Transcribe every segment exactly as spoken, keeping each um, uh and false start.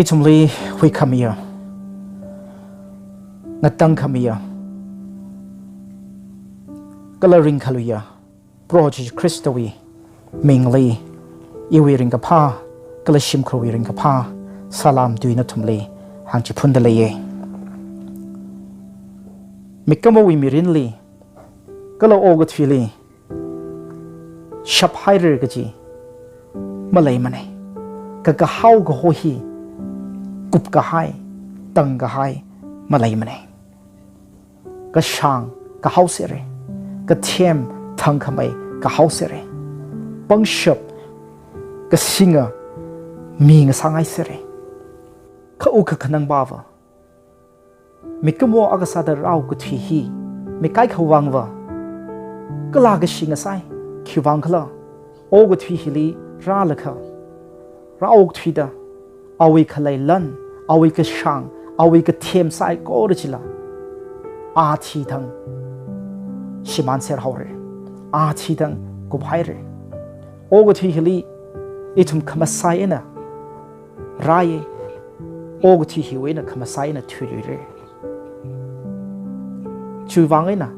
Ithumli huikhamiya, ngatangkhamiya, kala ringkhaluiya Proho Jesu Khristawui mingli, iwui ringkaphā kala shimkhurwui ringkaphā salam tui nathumli hāngchiphunda leiya. Mikumowui mirinli kala okathuili shaphaira kaji maleimana. Kakahao kaho hi kupkahai, tangkahai maleimana. Kashāng kahao sera, kathem thangkhamei kahao sera, pangshap kasinga mi ngasāngai sera. Kha u kakhanang bava, mikumo akha sāda rāokathui hi, mi kaikhawui vangva kala kashi ngasai. Khiwui vang khala, okathui hili rālaga, rāokthuida, awui khalei lan, awui kashāng, awui kathem saikora chila, a thidang shimānser haora, a thidang kuphaira. Okathui hili ithum khamasai eina rāya, okathui hiwui eina khamasai eina thuiluira. Chiwui vang eina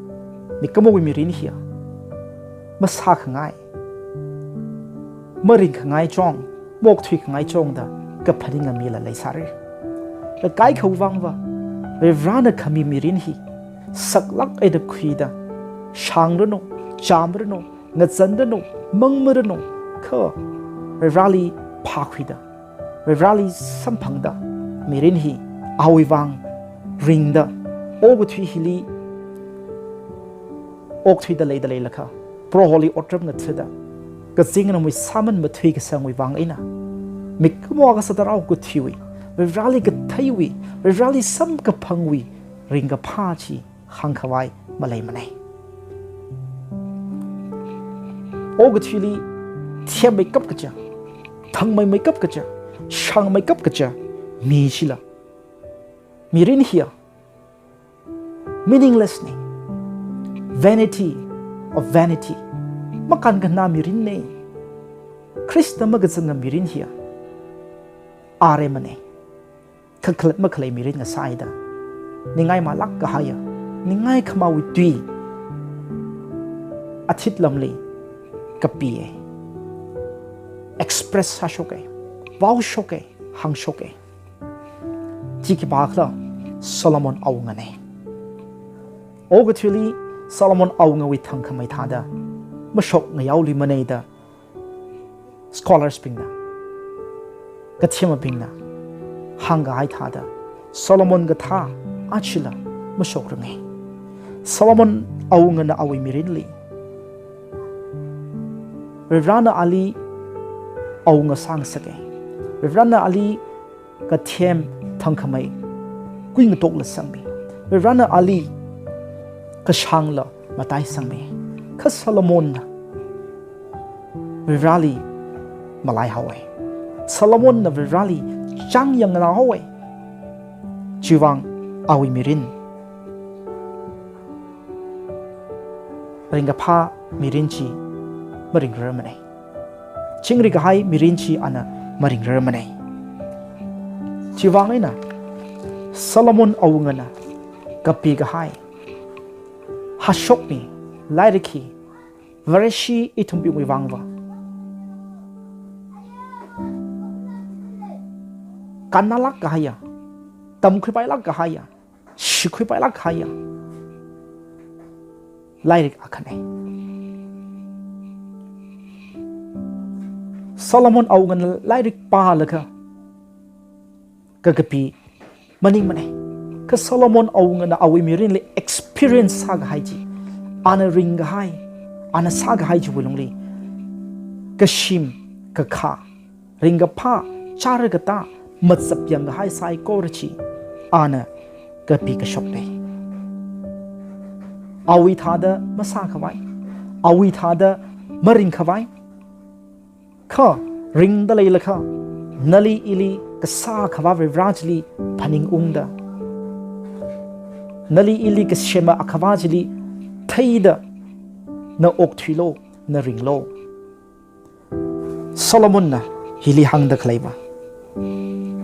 mikumowui mirin hiya masākhangai, maringkhangai chong, maokthuikhangai chongda kaphaninga mila leisāra. Kha kaikhawui vangva, Varivarana khami mirin hi saklāk eina khuida, shāngranu, chāmranu, ngazanranu, mangmaranu, kha Varivarali phākhuida, Varivarali samphangda, mirin hi awui vang ringda, okathui hili okthuida leida leilakha, Proholi otram ngathada, kazing ngamui sāman mathuikasangwui vang eina, mikumo akha sāda rāokathuiwui, Varivarali katheiwui, Varivarali samkaphangwui ringkaphā chi hāngkhavai maleimana. Okathuili themmeikap kaja, thangmeimeikap kaja, shāngmeikap kaja mi chila, mirin hiya meaningless na. Vanity of vanity. Makānkhanā mirinna. Khrista makazanga mirin hiya aremana. Kakhalat makhalei mirin ngasāida, ningai malāk kahaiya, ningai khamāwui tui athit lamli kapiya, express sāshoka, vaoshoka, hāngshoka. Chi khipākhala, Solomon awungana. Okathuili Solomon awungawui thangkhamei thāda mashok ngayaoluimana da scholars bingna, kathemabingna hāngkahai thāda, Solomon kathā achila mashokrang. Solomon awungana awui mirinli, Varivarana ali awunga sāngasaka. Varivarana ali kathem thangkhamei kuingatokla sangmi. Varivarana ali kashāngla mataisangmi. Kha Solomonna Varivarali malaihaowa. Solomonna Varivarali chāngyang nganāhaowa. Chiwui vang awui mirin ringkaphā mirin chi maringrarmana. Chingri kahai mirin chi ana maringrarmana. Chiwui vang eina Solomon awungana kapi kahai hashokmi lairik hi Vareshi ithumbingwui vangva kannalāk kahaiya, tamkhuipailāk kahaiya, shikhuipailāk kahaiya lairik akhana. Solomon awungana lairik pālaga kakapi maningmana. Kha Solomon awungana awui mirinli experience sākahai chi, ana ringkahai, ana sākahai chiwui lungli kashim, kakha, ringkaphā, chara katā, mazapyang kahai saikora chi ana kapi kashokna. Awui thāda masākhavai, awui thāda maringkhavai, kha ringda leilakha, nali ili kasā Akhava Varivarā chili phaningungda, nali ili kasema Akhava chili theida, na okthuilu, na ringlu. Solomonna hili hāngda khaleiva,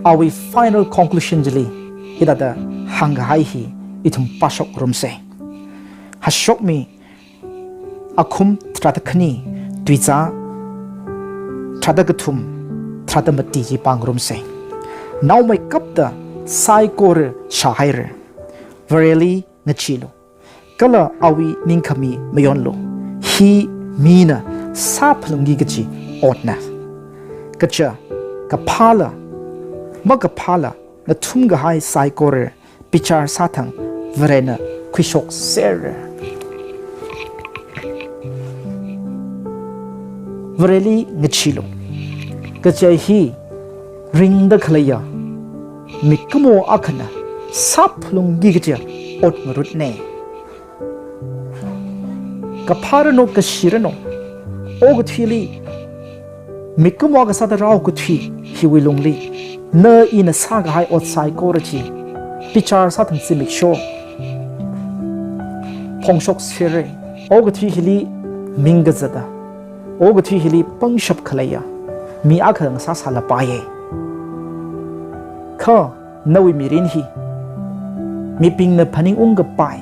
awui final conclusion chili hithāda hāngkahai hi ithum pāshok ngarumsa. Hashokmi akhum tharāda khani, tuizā tharāda kathum, tharāda mati chi pāngarumsa. Naomeikapta saikora shāhaira. Vareli ngacheelu, kala awui ningkhami mayonlu. Hi mina sāphalungki kaji otna. Kaja kaphāla makaphāla nathumkahai saikora bichar sāthang Varena khuishoksera. Vareli ngacheelu. Kaja hi ringda khaleiya mikumo akhana sāphalungki kaji ot ngarutna. Kaphāranu, kashiranu, okathuili, mikumo akha sāda rao kathui hiwui lungli, na ina sākahai ot saikora chi bichar sāthang zimiksho phongshokserra. Okathui hili ming kazata, okathui hili pangshap khaleiya mi akha ngasāsālapaiya. Kha nawui mirin hi mibingna phaningungkapai,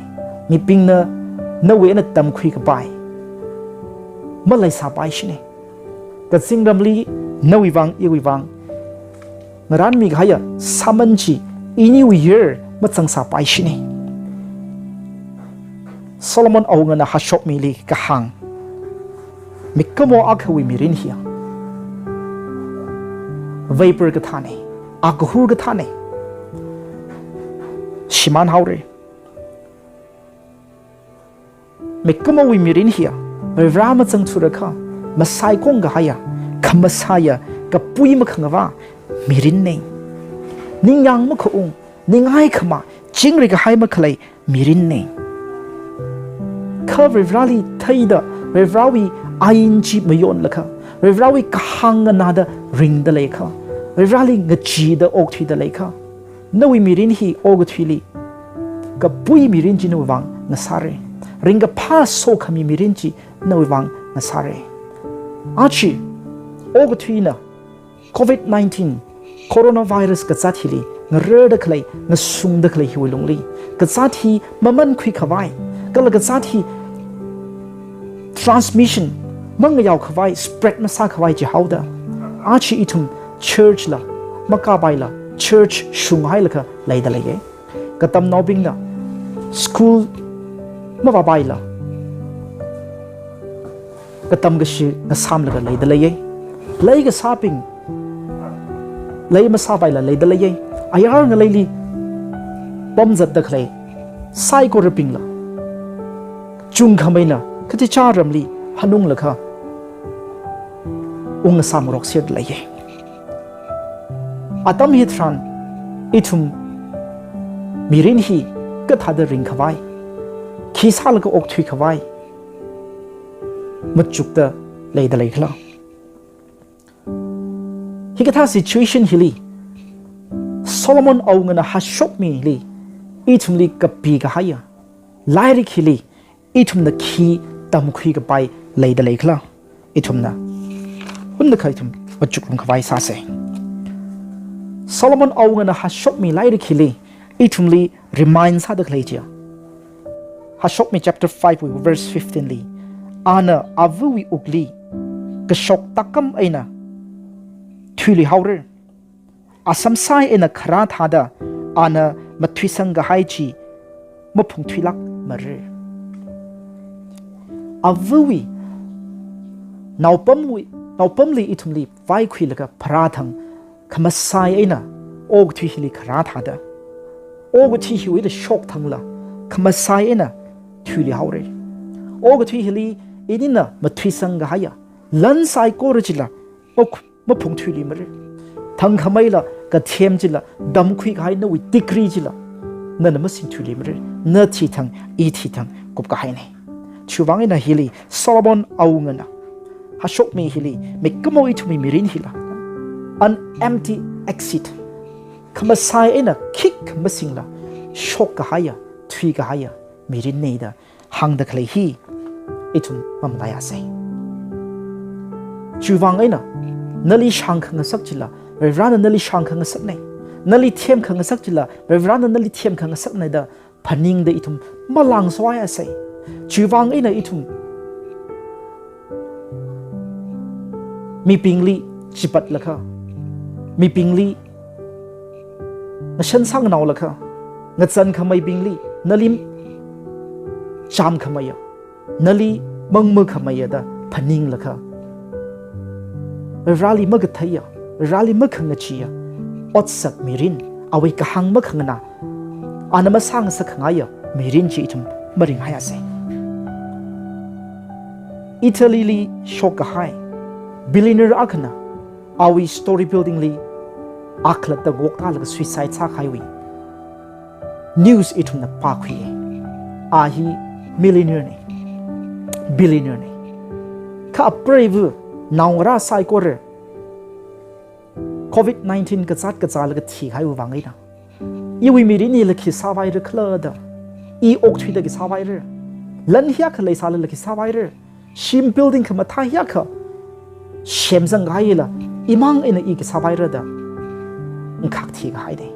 mibingna nawui eina tamkhuikapai maleisāpaishina. Kazingramli nawui vang, iwui vang ngarānmikahaiya sāman chi iniwui yer mazangsāpaishina. Solomon awungana Hashokmili kahāng, mikumo akhawui mirin hiya vapor kathāna, akahur kathāna. Shimānhaora. Mikumowui mirin hiya Varivarā mazangthurakha masaikong kahaiya, khamasaiya, kapui makhangavā mirinna. Ningyāng makhaung, ningai khama, chingri kahai makhalei mirinna. Kha Varivarāli theida, Varivarāwui ain chi mayonlakha, Varivarāwui kahāng nganāda ringda leikha, Varivarāli ngacheeda okthuida leikha, nawui mirin hi okathuili kapui mirin chi nawui vang ngasāra. Ringkaphā sokhami mirin chi nawui vang ngasāra. Aja okathuina covid nineteen, coronavirus kazāt hili ngararda khalei, ngasungda khalei hiwui lungli, kazāt hi mamankhuikhavai, kala kazāt hi transmission mangayaokhavai, spread masākhavai jihaoda, aja ithum church la makāpaila, church shunghailaga leida leiya. Katamnaobingna school mavāpaila, katam kashi ngasāmlaga leida leiya. Lei kasābing lei masāpaila leida leiya. Ayar ngaleili pamzatda khalei saikorabingla chungkhameina kachichā ramli hanunglaga ungngasāngarokserda leiya. Atam hitharan ithum mirin hi kathāda ringkhavai, khi sālaga okthuikhavai machukda leida leikhala? Hikathā situation hili, Solomon awungana Hashokmili ithumli kapikahaiya lairik hili ithumna khi tamkhuikapai leida leikhala? Ithumna hunakha ithum machuklungkhavai sāsa. Solomon awungana Hashokmi lairik hili ithumli remind sāda khalei chiya, Hashokmi chapter five wui verse fifteen li, ana avawui wukli kashok tākam eina thuiluihaora. Asamsai eina kharā thāda ana mathuisang kahai chi maphungthuilākmara. Avawui naopamwui, naopamli ithumli vaikhuilaga pharāthang khamasai eina okathui hili kharā thāda, okathui hiwuila shokthangla khamasai eina thuiluihaora. Okathui hili inina mathuisang kahaiya lan saikora chila ok maphungthuiluimara. Thangkhameila kathem chila, tamkhui kahai nawui degree chila nana masingthuiluimara. Na thithang, i thithang kupkahaina. Chiwuivang eina hili Solomon awungana Hashokmi hili, mikumo ithumwui mirin hila an empty exit, khamasai eina khikha masingla shokkahaiya, thuikahaiya mirinna da hāngda khalei hi ithum mamalaiasei. Chiwuivang eina nali shāngkhangasak chila Varivarana nali shāngkhangasakna, nali themkhangasak chila Varivarana nali themkhangasakna da phaningda ithum malāngsāvaiasei. Chiwuivang eina ithum mibingli chipatlakha, mibingli ngashan sānganaolakha, ngachankhameibingli nali chāmkhameiya, nali mangmukhameiya da phaninglakha, Varivarali makatheiya, Varivarali makhangacheeya otsak mirin, awui kahāng makhanganā, ana masāngasakkhangaiya mirin chi ithum maringhaiasei. Italy li shokkahai billionaire akhana awui story building li akhalatta goktālaga suicide sākahaiwui news ithumna pākhuiya. A hi millionaire na, billionaire na. Kha apreiva naongarā saikora covid nineteen kazāt kazālaga thikahaiwui vang eina, iwui mirin hila khi sāvaira khala da, i okthuida khi sāvaira, lan hiyākha leisālala khi sāvaira, shim building khamathā hiyākha semzangkahaila imang eina i khi sāvaira da ngakak thikahaina.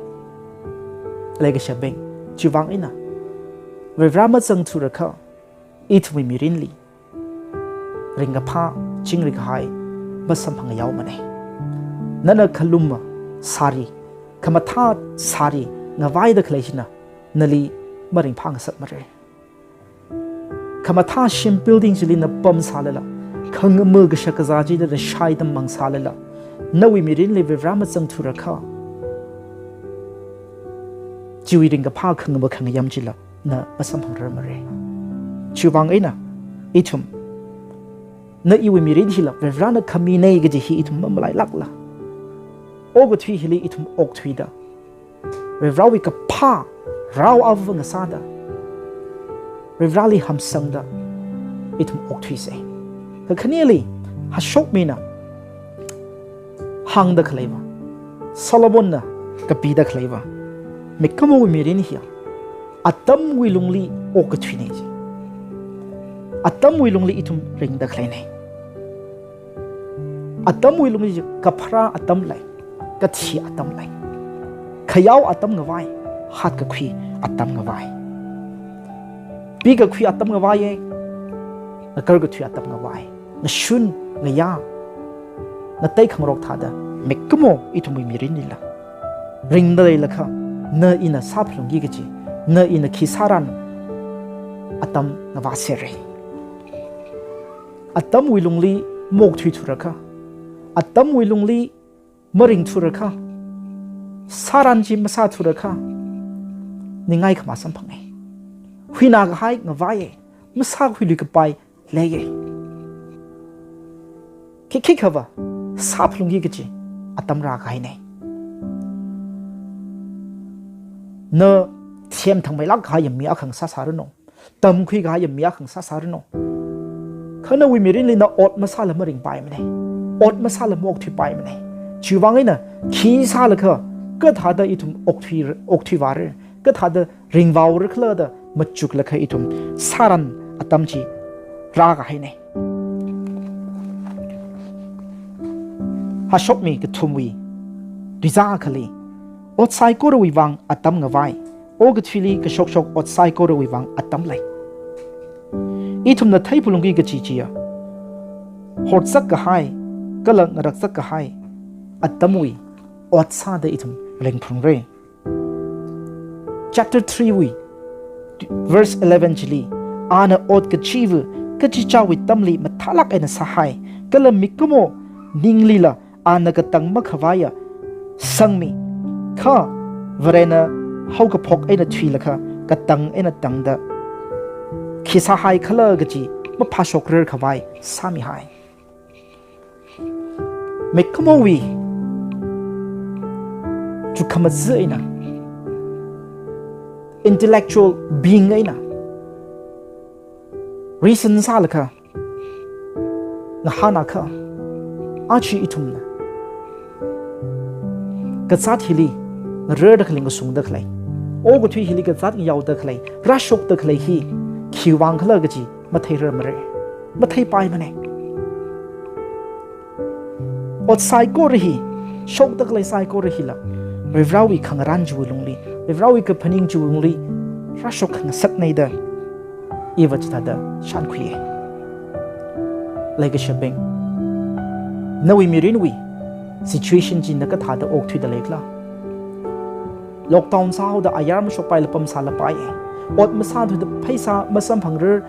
Leikashibing, chiwuivang eina Varivara mazangthurakha ithumwui mirinli ringkaphā chingrikahai masamphangyao mana. Nana khaluma sari, khamathā sari ngavaida khalei china nali maringphāngasakmara. Khamathā shim building chili na pamsālala, khangama kashak kazā chida na shaitam mangsālala, nawui mirinli Varivara mazangthurakha chiwui ringkaphā khangama khangayam chila na masamphangrarmara. Chiwuivang eina ithum, na iwui mirin hila Varivarana khamina kaji hi ithum mamalailākla, okathui hili ithum okthuida, Varivarawui kaphā rao ava ngasāda, Varivarali hamsangda ithum okthuisei. Kakhaneli, hashokmina hāngda khaleiva, Solomonna kapida khaleiva, mikumowui mirin hiya atamwui lungli okathuina ji. Atamwui lungli ithum ringda khaleina. Atamwui lungli kapharā atam lei, kathi atam lei, khayao atam ngavai, hatkakhui atam ngavai, pikakhui atam ngavaiya, ngakarkathui atam ngavai, ngashun ngayā, ngatei khangarok thāda mikumo ithumwui mirinlila ringda leilakha, na ina sāphalungki kaji, na ina khi sāran atam ngavāsera. Atamwui lungli maokthuithurakha, atamwui lungli maringthurakha, sāran chi masāthurakha, ningai khamā samphanga. Huinākahai ngavaiya, masākhuiluikapai leiya. Khikhikhava sāphalungki kaji atam rākahaina. Na themthangmeilāk kahaiya mi akha ngasāsāranu, tamkhuikahaiya mi akha ngasāsāranu, kha nawui mirinli na ot masāla maringpaimana, ot masāla maokthuipaimana. Chiwuivang eina khi sālakha kathāda ithum okthui, okthuivāra, kathāda ringvāura khala da machuklaga ithum sāran atam chi rākahaina. Hashokmi kathumwui tuizā akhali, ot saikorawui vang atam ngavai, okathuili kashokshok ot saikorawui vang atam lei. Ithumna theiphalungki kaji chiya, horchak kahai kala ngarakchak kahai atamwui ot sāda ithum ringphalungra. Chapter three wui verse eleven chili, ana ot kachiva kachichāwui tamli mathālāk eina sāhai, kala mikumo ninglila ana katang makhavaiya sangmi, kha Varena haokaphok eina thuilaga katang eina tangda khi sāhai khala kaji maphāshokrar khavai sāmihai. Mikumowui chukkhamaja eina, intellectual being eina reason sālaga ngahānakha, aja ithumna kazāt hili ngararda khalei, ngasungda khalei, okathui hili kazāt ngayaoda khalei, rāshokda khalei hi khiwui vang khala kaji matheirarmara. Matheipaimana. Ot saikora hi, shokda khalei saikora hila Varivarāwui khangarān chiwui lungli, Varivarāwui kaphaning chiwui lungli rāshok khangasakna da iva chithāda shānkhuiya. Leikashibing, nawui mirinwui situation chi na kathāda okthuida leikhala? Lockdown sāhaoda ayar mashokpaila pamsālapaiya. Ot masāthuda pheisā masamphangrar,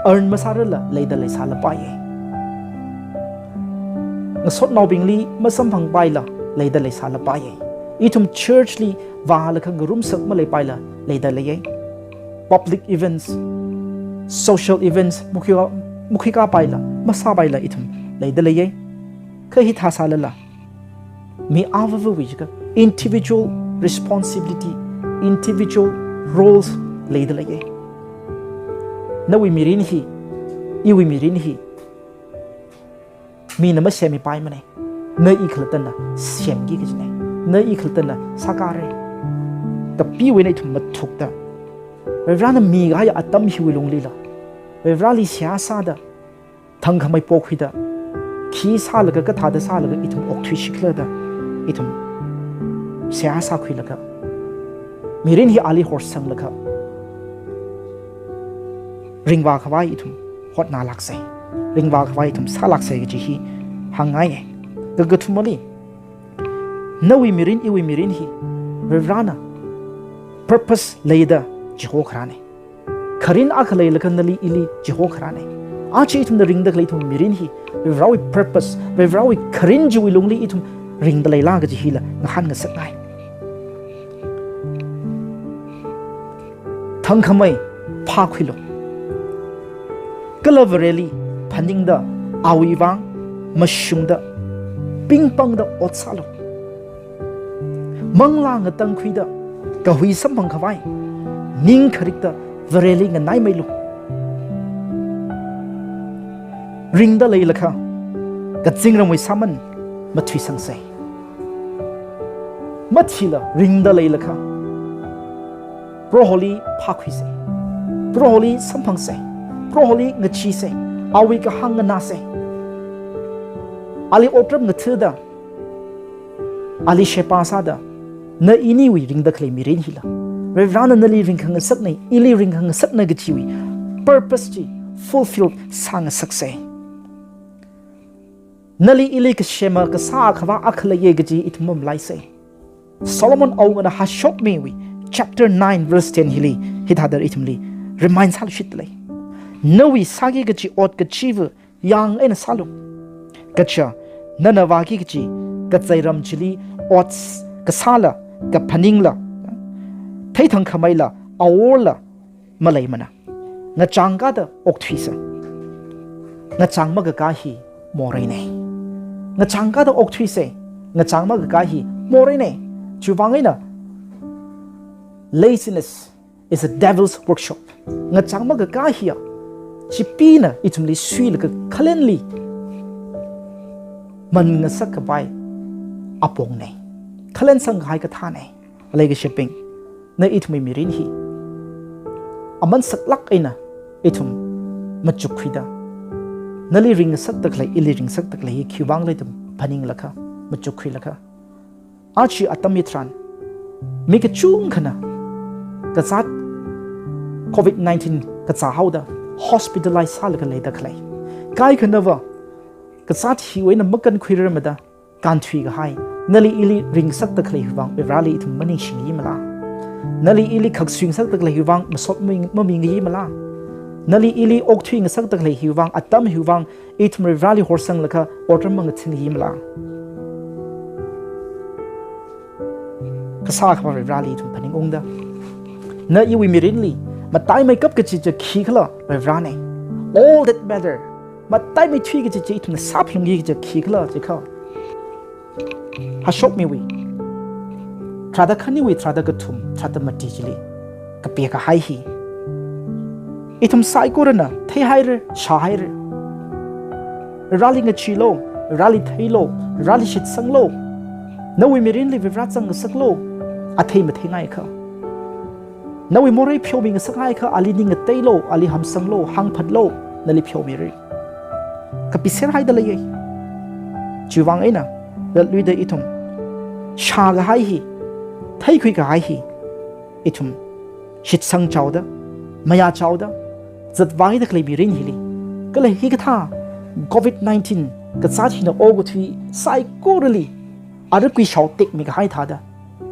earn masārarla leida leisālapaiya. Ngasotnaobingli masamphangpaila leida leisālapaiya. Ithum church li vālaga ngarumsak maleipaila leida leiya. Public events, social events, makhui, makhuikāpaila, masāpaila ithum leida leiya. Kha hithā sālala, mi avāvawui jiakha individual responsibility, individual roles leida leiya. Nawui mirin hi, iwui mirin hi mina masemmipaimana. Na i khalattana semki kajina. Na i khalattana sākāra. Kapiwui eina ithum mathukta, Varivarāna mikahai atam hiwui lunglila Varivarāli seihā sāda, thangkhamei pokhuida, khi sālaga, kathāda sālaga ithum okthuishi khala da ithum seihā sākhuilaga, mirin hi ali horsanglaga, ringvākhavai ithum hotnālāksa, ringvākhavai ithum sālāksa kaji hi hāngngaiya. Kakathumali, nawui mirin, iwui mirin hi Varivarāna purpose leida chihokharāna. Kharin akha leilaga nali ili chihokharāna. Aja ithumna ringda khalei ithum mirin hi Varivarāwui purpose, Varivarāwui kharin chiwui lungli ithum ringda leila kaji hila ngahānngasakngai. Thangkhamei phākhuilu. Kala Vareli phaningda, awui vang mashungda, pingpangda ot sālu. Manglā ngatangkhuida, kahui samphangkhavai ning kharikta Vareli nganaimeilu. Ringda leilakha, kazingramwui sāman mathuisangsa. Mathila ringda leilakha, Proholi phākhuisa. Proholi samphangsa. Proholi ngacheesa. Awui kahāng nganāsa. Ali otram ngathada, ali sheba sāda, na iniwui ringda khalei mirin hila Varivarāna nali ringkhangasakna, ili ringkhangasakna kajiwui purpose chi fulfill sāngasaksa. Nali ili kasema kasā akhava akha leiya kaji ithum mamalaisa. Solomon awungana Hashokmiwui chapter nine verse ten hili hithāda ithumli remind sāluishit lei. Nawui sāki kaji ot kachiva yāng eina sālu. Kaja, nana vāki kaji kazeiram chili ot kasāla, kaphaningla, theithangkhameila, aworla maleimana. Ngachangkāda okthuisa. Ngachang makakā hi moreina. Ngachangkāda okthuisa. Ngachang makakā hi moreina. Chiwuivang eina laziness is a devil's workshop. Ngachang makakā hiya Chipeena ithumli suilaga khalenli man ngasakkhavai apongna. Khalensang kahai kathāna. Leikashibing, na ithumwui mirin hi aman saklāk eina ithum machukkhuida, nali ringngasakda khalei, ili ringngasakda khalei hi khiwuivang lei da ithum phaninglaga, machukkhuilaga, aja atam hitharan mi kachungkhana kazāt covid nineteen kazā haoda hospitalize sālaga leida khalei, kaikhanava kazāt hiwui eina makankhuirarmada kānthuikahai, nali ili ringngasakda khalei hiwuivang Varivarāli ithum maningshingayi mala? Nali ili khaksuingasakda khalei hiwuivang masot mami-, mamingayimala? Nali ili okthuingasakda khalei hiwuivang, atam hiwuivang ithum Varivarāli horsanglaga otram mangathangayi mala? Kasā akhava Varivarāli ithum phaningungda, na iwui mirinli mataimeikap kachicha khikhala Varivarāna. All that matter, mataimeithui kachicha ithumna sāphalungki kachicha khikhala jiakha, Hashokmiwui tharāda khaniwui tharāda kathum, tharāda mati chili kapekahai hi ithum saikorana theihaira, shāhaira. Varivarāli ngacheelu, Varivarāli theilu, Varivarāli shitsanglu. Nawui mirinli Varivarā zangngasaklu. athei matheingaikha, nawui morei pheomi ngasakngaikha, ali ning ngateilo, ali hamsanglo, hāngphatlo, nali pheomira. Kapiser haida leiya. Chiwuivang eina, latluida ithum shākahai hi, theikhuikahai hi, ithum shitsang chaoda, mayā chaoda zatvāhaida khalei mirin hili, kala hikathā covid nineteen kazāt hina okathui saikorali arapkui shaotekmi kahai thāda,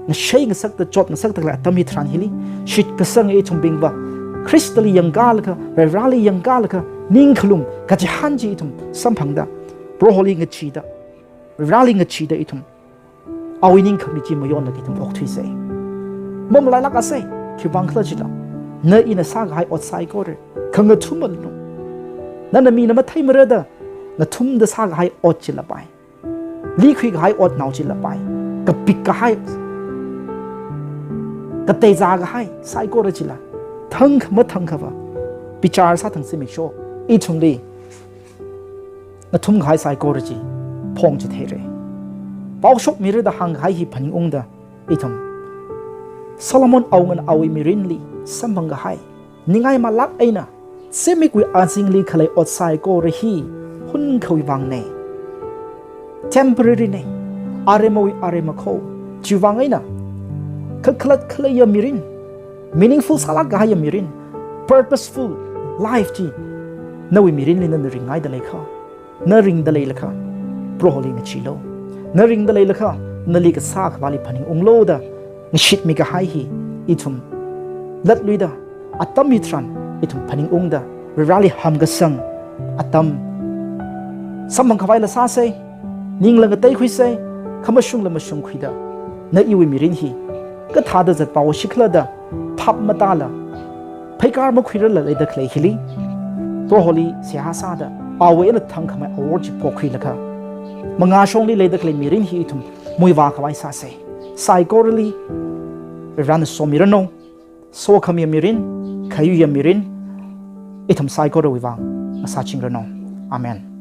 ngashei ngasakta, chot ngasakta khalei atam hitharan hili, shitkasang ithumbingva Khristali yangkalaga, Varivarāli yangkalaga, ningkhalum kachihān chi ithum samphangda, Proholi ngacheeda, Varivarāli ngacheeda ithum awui ningkhami chi mayonlaga ithum okthuisa. Mamalailāksa, khiwuivang khala chila, na ina sākahai ot saikora khangathummalanu. Nana mina matheimara da ngathumda sākahai ot chila pai, likhuikahai otnao chila pai, kapikkahai, kateizākahai saikora chila, thangkha mathangkhava bichar sāthang zimiksho, ithumli ngathumkahai saikora chi phongchitheira. Paoshokmira da hāngkahai hi phaningungda, ithum Solomon awungana awui mirinli samphangkahai, ningai malāk eina, zimikwui azingli khalei ot saikora hi hunkhawui vangna. Temporary na, aremawui arema kho. Chiwuivang eina, kakhalat khaleiya mirin, meaningful sālākkahaiya mirin, purposeful life chi nawui mirinli nana ringngaida leikha, na ringda leilakha, Proholi ngacheelo. Na ringda leilakha, nali kasā akhavāli phaningunglo da ngashitmi kahai hi ithum latluida, atam hitharan ithum phaningungda, Varivarāli hamkasang atam samphang khavaila sāsa, ningla ngateikhuisa, khamashungla mashungkhuida, na iwui mirin hi kathāda zatvāhaosi khala da phap matāla, pheikar makhuirarla leida khalei hili, Proholi seihā sāda, awui eina thangkhamei awor chi phokkhuilaga, mangāshongli leida khalei mirin hi ithum muivā khavai sāsa. Saikorali Varivarāna somiranu, sokhamiya mirin, khayuiya mirin, ithum saikorawui vang ngasāchingranu. Amen.